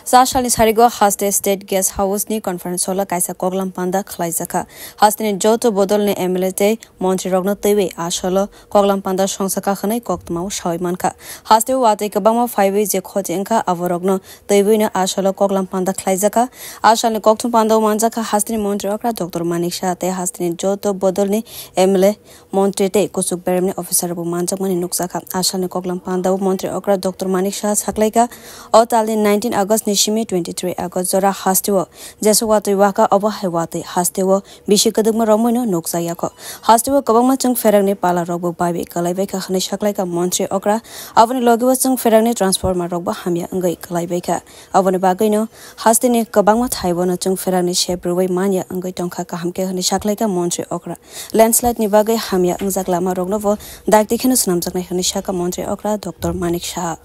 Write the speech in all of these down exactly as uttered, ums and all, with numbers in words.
Sa salni sarigo haste State Guest House ni conference hall o kaisa koklam panda khlaijakha. Hasteni joto bodolni M L A tei montri rokno twiwi a salo koklam panda songsa kha hwnwi koktwmao sawi mankha. Hasteo watwi kwbangma phaiwi je khoti wngkha aborokno twiwino a salo koklam panda khlaijakha. A salni kokthum pandao manjakha hasteni montri okra Doctor Manik Saha tei hasteni joto bodolni M L A, montri tei kuchuk beremni officer rokbo manjakmani nukjakha. A salni koklam pandao montri okra Doctor Manik Saha saklaikha, o talni nineteen August ni simi twenty-three August jora hasteo jesa watwi waka obo hai watwi hasteo bisi kwdwkma romwino nukjakya kho. Hasteo kwbangma chwng pherakni pala rokbo baibi kwlaibaikha hwnwi saklaikha montri okra. Aboni logeo chwng pherakni transformer rokbo hamya wngwi kwlaibaikha. Aboni bagwino hasteni kwbangma thaibono chwng pherakni sep rwui manya wngwi tongkha kaham khe hwnwi saklaikha montri okra. Landslide ni bagwi hamya wngjak lama roknobo dakti kheno swnamjaknai hwnwi sakha montri okra Doctor Manik Saha.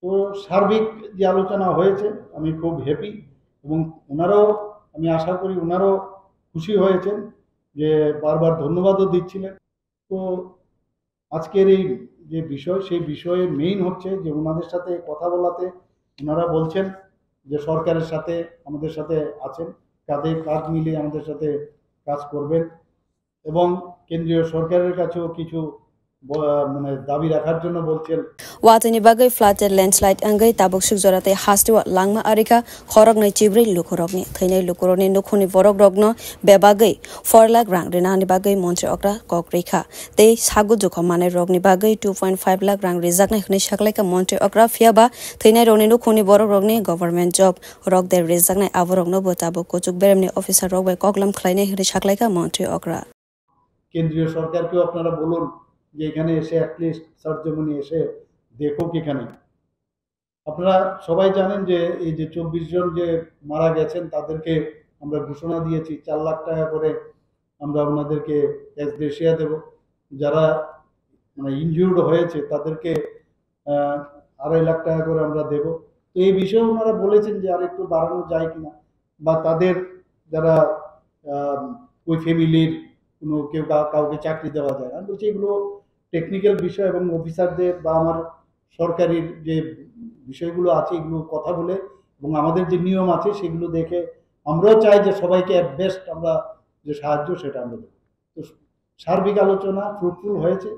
তো সার্বিক যে আলোচনা হয়েছে, আমি খুব হ্যাপি এবং ওনারাও, আমি আশা করি ওনারাও খুশি হয়েছেন যে বারবার ধন্যবাদও দিচ্ছিলেন। তো আজকের এই যে বিষয়, সেই বিষয়ে মেইন হচ্ছে যে ওনাদের সাথে কথা বলাতে ওনারা বলছেন যে সরকারের সাথে, আমাদের সাথে আছেন, কাঁধে কাঁধ মিলিয়ে আমাদের সাথে কাজ করবেন এবং কেন্দ্রীয় সরকারের কাছেও কিছু ব-, মানে দাবি রাখার জন্য বলছেন। Watwini bagwi flooded landslide wngwi tabuk sukjora tei hasteo langma arikha khoroknwi chibrwi lukurokni. Thwinai lukurokni nukhungni borokrokno bebagwi four lakh rang rinani bagwi montri okra kok rikha. Tei sago jukha manai rokni bagwi two point five lakh rang rijaknai hwnwi saklaikha montri okra. Phiya ba thwinai rokni nukhungni borok rokni government job rok de rijaknai aborokno bo tabuk kuchuk beremni officer rok bai koklam khlainai hwnwi saklaikha montri okra. কেন্দ্রীয় সরকারকেও আপনারা বলুন যে এখানে এসে অ্যাটলিস্ট সার্জেমনি এসে দেখুক এখানে। আপনারা সবাই জানেন যে এই যে চব্বিশ জন যে মারা গেছেন, তাদেরকে আমরা ঘোষণা দিয়েছি চার লাখ টাকা করে আমরা ওনাদেরকে এক্স গ্রেশিয়া দেব। যারা মানে ইনজিউর্ড হয়েছে, তাদেরকে আহ, আড়াই লাখ টাকা করে আমরা দেব। তো এই বিষয়ে ওনারা বলেছেন যে আর একটু বাড়ানো যায় কিনা, বা তাদের যারা, আহ, ওই ফ্যামিলির কোনো কেউ কা-, কাউকে চাকরি দেওয়া যায় না। আমি বলছি এগুলো টেকনিক্যাল বিষয় এবং অফিসারদের বা আমার সরকারির যে বিষয়গুলো আছে এগুলো কথা বলে এবং আমাদের যে নিয়ম আছে সেগুলো দেখে আমরাও চাই যে সবাইকে অ্যাট বেস্ট আমরা যে সাহায্য সেটা আমরা দেবো। তো সার্বিক আলোচনা ফ্রুটফুল হয়েছে।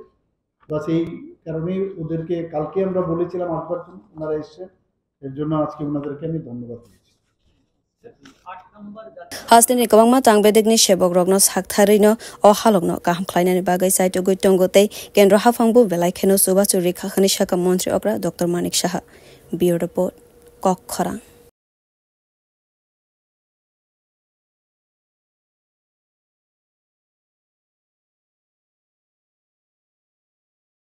বাস এই কারণেই ওদেরকে কালকে আমরা বলেছিলাম আসবার জন্য, ওনারা এসছেন, এর জন্য আজকে ওনাদেরকে আমি ধন্যবাদ দিয়েছি। Hasteni kwbangma tang bedekni sebok rokno saktharwino o halokno kaham khlainani bagwi chaitugwi tongo tei kendro haphangbo belai kheno chubachu rikha hwnwi sakha montri okra Doctor Manik Saha. Bureau Report, Kok Khorang.